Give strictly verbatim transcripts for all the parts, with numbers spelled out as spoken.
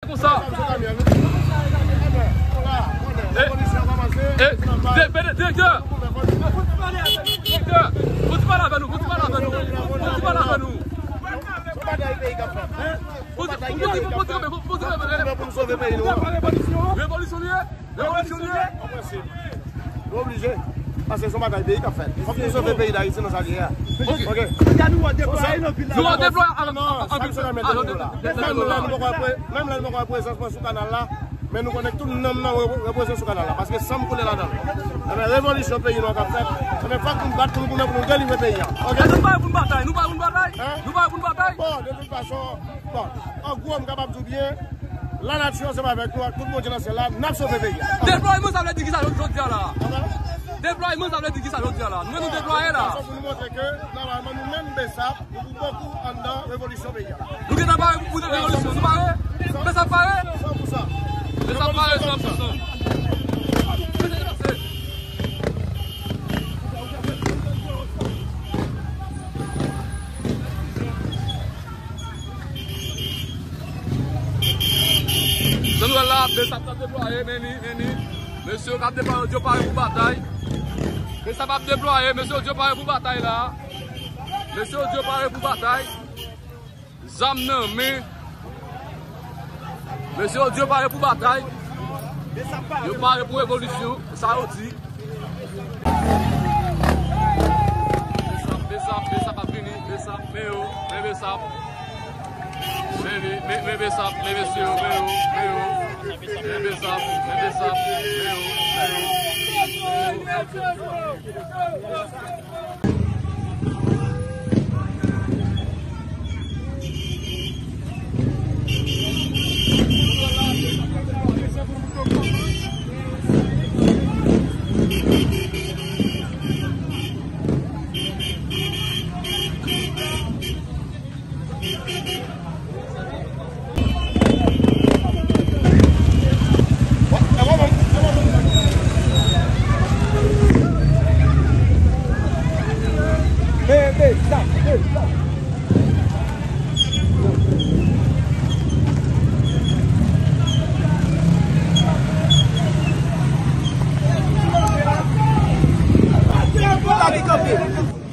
Konsa. E, e, direktè, direktè, direktè, fò ti pale avè nou, fò ti pale avè nou, fò ti pale avè nou. Fò ti, fò ti kanpe, fò ti kanpe, fò ti kanpe. Revolisyon li ye, revolisyon li ye. Nou oblije. Paske se yon batay peyi k ap fèt. Fòk nou sove peyi Dayiti nan sa li ye a. Ok. Ok. Nou deplwaye avèk, non, avèk, sa k sou nan men nou la. Menm lè nou poko wè pre-, menm lè nou poko wè prezans mwen sou kanal la, men nou konnen tout nanm nan re-, repoze sou kanal la. Paske san m koule ladan l. Ebyen, revolisyon peyi nou an k ap fèt. Ebyen, fòk nou bat pou nou goumen, pou nou delivre peyi a. Ok? Nou pare pou n batay, nou pare pou n batay. Hein? Nou pare pou n batay. Bon, de tout fason, bon, an gwo, m kapab di w byen, lanati ansanm avèk nou, ak tout Bondye nan syèl la, n ap sove peyi a. Deplwaye mwen, sa vle di kisa jodi a la? Deplwaye mwen, sa vle di kisa jodi a la? Nou menm nou deplwaye la. Fason pou nou montre ke, nòmalman, nou menm, BSAP, nou pou bokou anndan revolisyon peyi a. Nou gentan pare pou, pou revolisyon. Nou pare? BSAP pare? San pou san. BSAP pare san pou san. Jan nou wè la, BSAP ap deplwaye, men li, men li. Mesye yo k ap deplwaye, yo di yo pare pou batay. BSAP ap deplwaye, mesye yo di yo pare pou batay la. Mesye yo di yo pare pou batay. Zam nan men. Mesye yo di yo pare pou batay. Yo pare pou revolisyon. Sa yo di. BSAP, BSAP, BSAP ap vini. BSAP, men yo, men BSAP. Men li, men, men BSAP, men mesye yo, men yo, men yo. Men BSAP, men BSAP, men yo, men yo.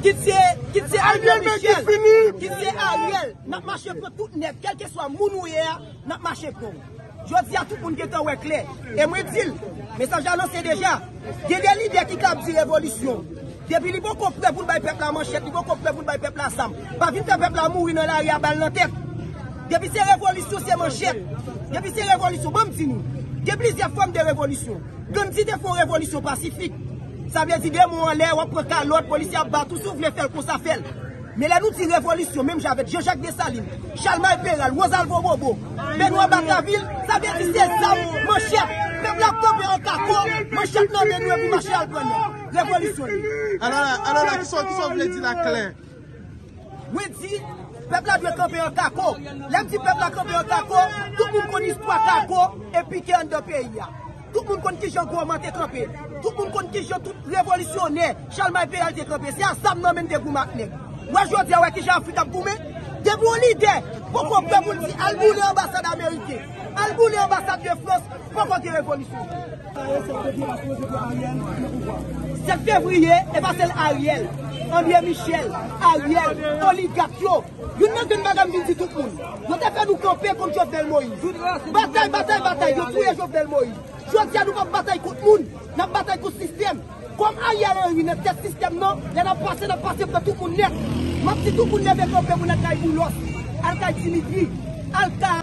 Kit se, kit se André Michel, kit se Ariel, n ap mache pran tout nèg, kèlkeswa moun ou ye a, n ap mache pran w. Jodi a, tout moun gentan wè klè. E mwen di l, mesaj la lanse deja. Gen de lidè ki ka ap di revolisyon. Depi li poko prè pou l bay pèp la manchèt, li poko prè pou l bay pèp la zam. Pa vin fè pèp la mouri nan lari a bal nan tèt. Depi se revolisyon, se manchèt. Depi se revolisyon, ban m di nou. Gen plizyè fòm de revolisyon. Gandhi te fè yon revolisyon pasifik. Sa vle di de men w anlè, w ap pran kalòt, polisye ap bat ou, si w vle fè l konsa, fè l. Men lè nou di revolisyon, menm jan avèk Jean-Jacques Dessalines, Chalmay Peral, Rosalvo Bobo, Benoît Batraville, sa vle di se zam, manchèt. Pèp la ap kanpe an kako, manchèt nan men nou epi mache al pran nèg. Revolisyon li. Alò la, alò la, kisa, kisa w vle di la klè? Mwen di, pèp la dwe kanpe an kako. Lè m di pèp la kanpe an kako, tout moun konn istwa kako e pike anndan peyi a. Tout moun konn kijan Gwoman te kanpe. Tout moun konn kijan tout revolisyonè Chalmay Peral te kanpe. Se a zam nan men l te goumen ak nèg. Wè jodi a, wè kijan Afrik ap goumen. Depi yon lidè poko prè pou l di al boule anbasad ameriken, al boule anbasad de Frans, poko gen revolisyon. Sèt fevriye, e pa sèl Ariel, André Michel, Ariel, oligak yo. Youn nan grenn bagay m vin di tout moun. Yo te fè nou kanpe kont Jovenel Moïse. Batay, batay, batay, yo touye Jovenel Moïse. Jodi a, nou p ap batay kont moun, n ap batay kont sistèm. Kòm Ariel Henry nan tèt sistèm nan, lè n ap pase, n ap pase pran tout moun nèt. M ap di tout moun leve kanpe pou n al kay Boulos, al kay Dimitri, al kay